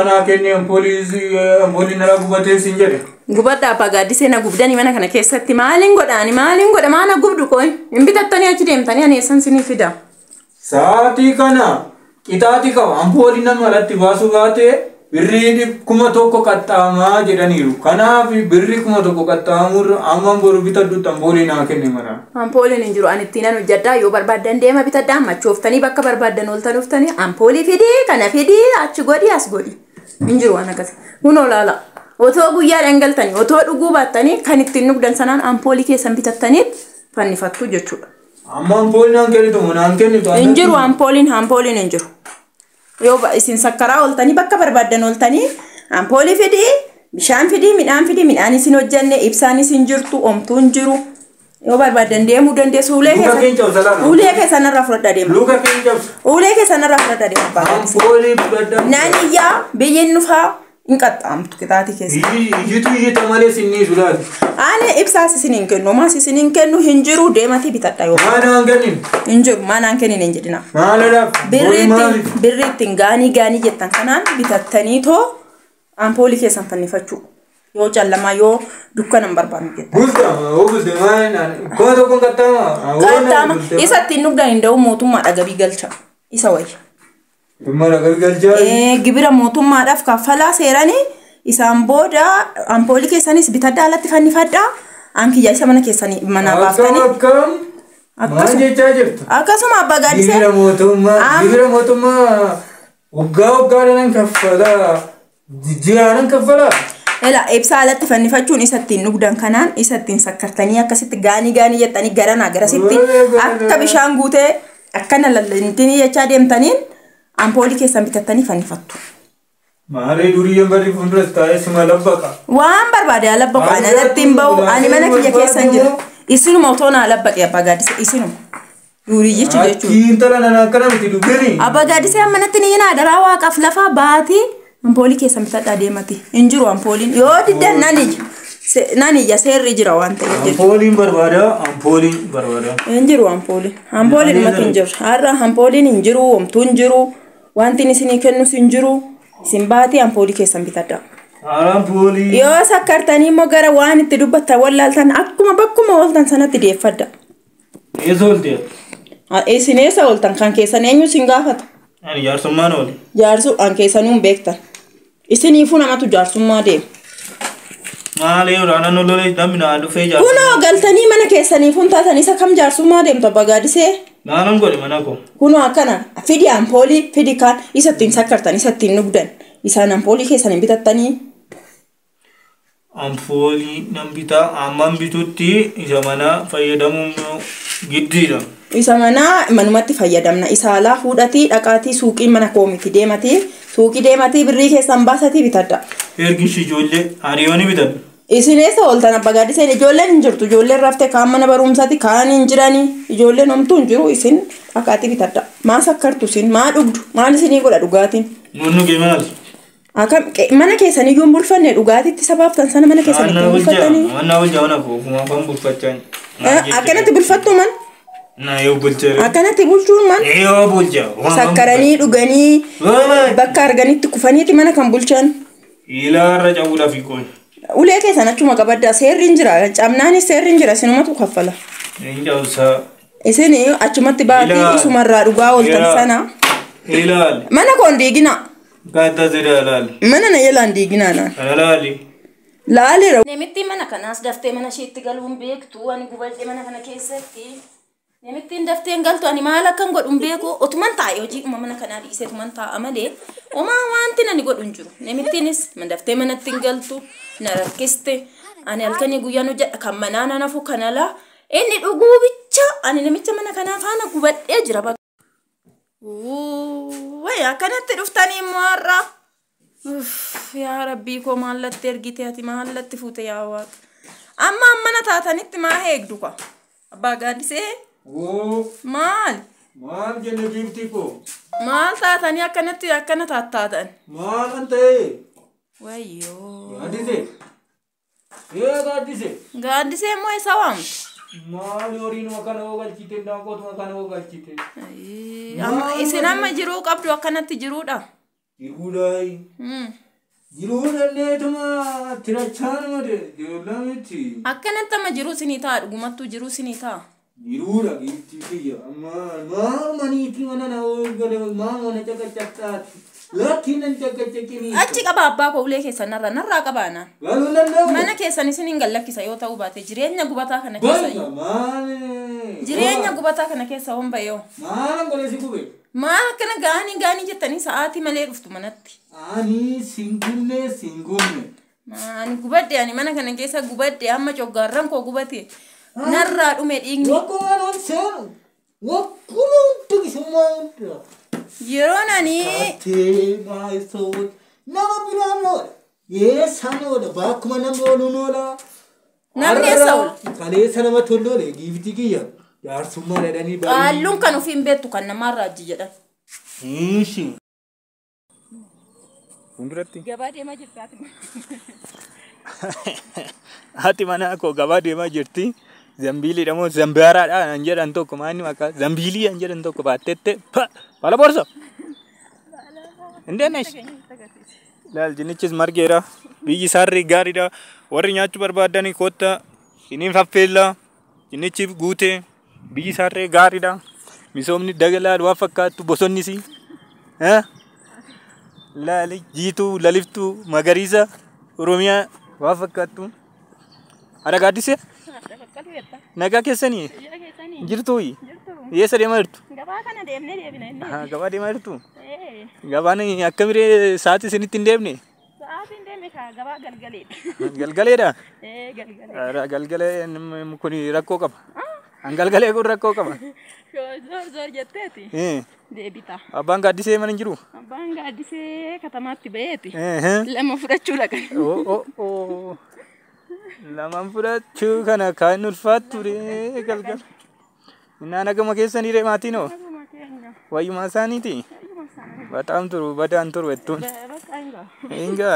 Naa kennee ampoolii narraa gubatee siin jedhe. Gubadhaa abbaa gaaddisee na gubdanii mana kana keessatti maaliin godhaani maaliin godha maana gubdu qoy hin bitattanii achi deemtanii ani eessan sinii fida. Sa'aatii kana qixaatii qaba ampoolii nama alatti baasuu baate birrii 1000 qaxxaamaa jedhaniiru. Kanaaf birrii 1000 qaxxaamurra amma boru bitadhutti ampoolii naa kenne mara. Ampooliin hin jiru ani ittiin an hojjedhaa yoo barbaaddan deema bitadhaa machooftanii bakka barbaaddan ooltan uftanii ampoolii fidii kana fidii achi godhi as godhi hin jiru waan akkasii. Kunoo laala otoo guyyaa dhangaltanii otoo dhuguu baattanii kan ittiin dhugdan sanaan ampoolii keessan bitattaniit fannifattu jechuudha. Amma ampoolii naan kennitu moo naan kennitu? Hin jiru ampooliin ampooliin hin jiru. Yoo isin sakkaraa ooltanii bakka barbaaddan ooltanii ampoolii fidii bishaan fidii midhaan fidii midhaan isin hojjenne ibsaan isin jirtu omtuu hin jiru. Yoo barbaaddan deemuu dandeessu ulee Luka keenya cabsa laala. Ulee keessan irraa fudhadhaa deema. Luka keenya cabsa. Ulee keessan irraa fudhadhaa deema abbaa gaaddisee. Ampoolii fudhadhaa. Naan iyyaa biyyeen nufaa hin qaxxaamtu qixaatii keessa. Iyyitu iyyita malee sinni sulaati. Ani ibsaas isin hin kennu maas isin hin kennu hin jiru deematii bitadha yoo. Maal naan kennin? Hin jiru maa naan kennin hin jedhina. Maalidhaaf? Birrii ittiin gaanii gaanii jettan kanaan bitattanii too ampoolii keessan fannifachuu yoo callamaa yoo dukkana hin barbaannu jettan. Bulta oo bulte maal naan 1000 qaxxaama. Qaxxaama isa ittiin dhugdan hin da'u mootummaadha gabii galcha isa wayya. Mootummaadha gabii galcha. Gibira mootummaadhaaf kaffalaa seeranii isaan booda ampoolii keessanis bitadhaa alatti fannifadhaa an kiyya isa mana keessanii manaa baaftanii. Akkam maal jechaa jirtu? Akkasuma abbaa gaaddisee. Gibira mootummaa gibira mootummaa waggaa waggaadhaan kaffalaa ji'aanan kaffalaa. Ela ibsaa alatti fannifachuun isa ittiin dhugdan kanaan isa ittiin sakkartanii akkasitti gaanii gaanii jettanii garanaa garasitti akka bishaan guutee akkana lallintinii jechaa deemtaniin ampoolii keessan bitattanii fannifattu. Maaree duriyyeen barri fuulduras taa'ee sima labbaqa. Waan barbaade labbaqu ani alatti hin ba'u ani mana kiyya keessan jira. Isinuma otoo naa labbaqe abbaa gaaddisee isinuma. Duuriyyichi jechuudha. Akki intala nana akkana miti dubbini. Abbaa gaaddisee ammanatti ni yinaa daraa waaqaaf lafaa baatii ampoolii keessan bitadhaa deemati. Hin jiru ampooliin yoo diddan nan iyya. Nan iyya seerri jira waan ta'eef jechuudha. Ampooliin barbaada ampooliin barbaada. Hin jiru ampooliin. Ampooliin dhumatti hin jiru. Har'a ampooliin hin jiru homtuu hin jiru wanti isinii kennus hin jiru. Isin baatii ampoolii keessan bitadhaa. Ampoolii. Yoo sakkartanii immoo gara waan itti dubbattan wallaaltan akkuma bakkuma ooltan sanatti deeffadha. Eessa oolte? Isin eessa ooltan kan keessan eenyu isin gaafata? Ani jaarsummaan oole. Jaarsu an keessanuu hin beektan. Isiniifuu namatu jaarsummaa deema. Maali naannoo lolee namni naa dhufee jaarsu. Kunoo galtanii mana keessaniifuu hin taatan isa kam jaarsummaa deemtu abbaa gaaddisee? Naanan godhe mana koo. Kunoo akkana fidi ampoolii fidi kaan isa ittiin sakkartan isa ittiin dhugdan isaan ampoolii keessan hin bitattanii. Ampoolii nan bitaa amman bitutti isa mana fayyadamuun giddiidha. Isa manaa manumatti fayyadamna. Isa alaa fuudhatii dhaqaatii suuqii mana koo miti deematii suuqii deematii birrii keessan baasatii bitadha. Ergishi ijoollee hariyooni bitan. Isin eessa ooltan abbaa gaaddiseen ijoolleen hin jirtu ijoolleen rafte kaan mana barumsaati kaan hin jiranii ijoolleen homtuu hin jiru isin dhaqaatii bitadha. Maa sakkartu isin maa dhugdu maal isinii godha dhugaatiin? Nuun dhugee maal? Akkam mana keessanii iyyuu hin bulfanne dhugaatiitti sabaaftan sana mana keessanii hin bulfattanii? Manna bulchaa mana koo ofuma afaan bulfachaa. Akkanatti bulfattu man? Na yoo bulchaa. Akkanatti bulchuun man? Yoo bulchaa. Sakkaranii dhuganii bakka arganitti kufaniiti mana kan bulchan. Ilaarra cabuudhaaf hiikoon. Ulee keessan achuma qabaddaa seerri hin jira cabnaanis seerri hin jira isinumatu kaffala. Hin cabsaa. Isin achumatti baatii isumarraa dhugaa ooltan sana. Ilaali. Mana koo hin diiginaa. Gaaddaa zira ilaali. Mana na jalaan diiginaa naan. Kana ilaali. Laaleera. Namitti mana kanaas daftee mana isheetti galuu hin beektu ani gubadhe mana kana keessatti. Namittiin daftee hin galtu ani maal akkan godhu hin beeku otuman taa'e hojiidhuma mana kanaa dhiisee otuman taa'a malee homaa wanti ani godhu hin jiru. Namittiinis daftee manatti hin galtu na rakkiste ani halkanii guyyaan hojjedha kan manaa nan hafu kan alaa inni dhuguu bicha ani namicha mana kanaa faana gubadhee jira bakka. Wayi akkanatti dhuftanii immoo har'a. Yaa rabbii koo maallatti ergite ati maallatti fuute yaa waaqa. Amma mana taatanitti maa eegdu kwa? Abbaa gaaddisee? Maal? Maal jenne giiftii koo? Maal taatanii akkanatti akkana taattaatan? Maal kan ta'e? Wayyoo. Gaaddisee? Ee gaaddisee? Gaaddisee immoo isa waamtu? Maal horiinuma kana hoo galchite daanqootuma kana hoo galchite? Isin amma jiruu qabdu akkanatti jiruudha. Jiruudhaayi. Jiruu dandeetuma tirachaanuma ijoollee miti. Akkanatti amma jiruu sinii ta'a dhugumattuu jiruu sinii ta'a. Jiruudha giiftii kiyya. Amma maal maniitii mana na oolgale maal mana caqacaqaati. Lakki nan caqacaqinii. Achi qaba abbaa koo ulee keessan narraa narraa qabaa naan. Galuu danda'u. Mana keessan isin hin gallakkisa yoo ta'uu baate jireenya gubataa kana keessa. Baay'ee maal. Jireenya gubataa kana keessa hon ba'eeyo. Maal godhe si gube? Maal akkana gaanii gaanii jettanii sa'aatii malee dhuftu manatti. Ani sin gubne sin gubne. Ani gubadhe ani mana kana keessa gubadhe amma coggaarran koo gubate. Narraa dhume dhiigni. Wakkuma noon seenu. Wakkuma hundi gisummaa hunda. Yeroon ani Kaatee maayisoo nama biraan oola. Eessaan oola bakkuma namni ooluun oola. Namni eessa oola? Kaleessa nama tolloole giiftii kiyya. Jaarsummaa dhadhanii baay'ee. Qaalluun kan ofii hin beektu kan namaarraa ajji jedhan. Ishi. Fuulduratti. Gabaa deemaa jirtaati. Haati manaa koo gabaa deemaa jirti. Zambiiliidha moo zambaaraadha an jedhan tokko maanni maqaa zambiilii an jedhan tokko baatteette pa baala boorso. እንዴት ነሽ? Laal jinnichis margeera. Biyyi isaarri gaariidha. Warri nyaachuu barbaadani kotta isiniin faffeella. Jinnichi guute biyyi isaarree gaariidha. Misoomni dagalaal waan fakkaattu bosonnis. Laali jiituu laliftuu magariisa Oromiyaa waan fakkaattu. Haadha gaaddisee nagaa keessanii jirtuu? Eessa deemaa jirtu? Gabaa kana deemnee deebina inni. Gabaa deemaa jirtu? Gabaan akkamiree sa'aatii isinitti hin deemne? Sa'aatiin deeme kaa gabaa galgaleedha. Galgaleedha? Galgalee. Galgalee kun rakkoo qaba. An galgalee kun rakkoo qaba. Zoor zoor jetteeti. Deebita. Abbaan gaaddisee mana hin jiru? Abbaan gaaddisee katamaatti ba'eeti. Lama fudhachuu dhaqan. Lamaan fudhachuu kana kan ulfaattu ree galgala. Innaan nagama keessanii ree maatiin hoo? Wayyumaa isaaniiti? Bataam turu badaan turu jettuun. Bakka hin gahu. Hingaa.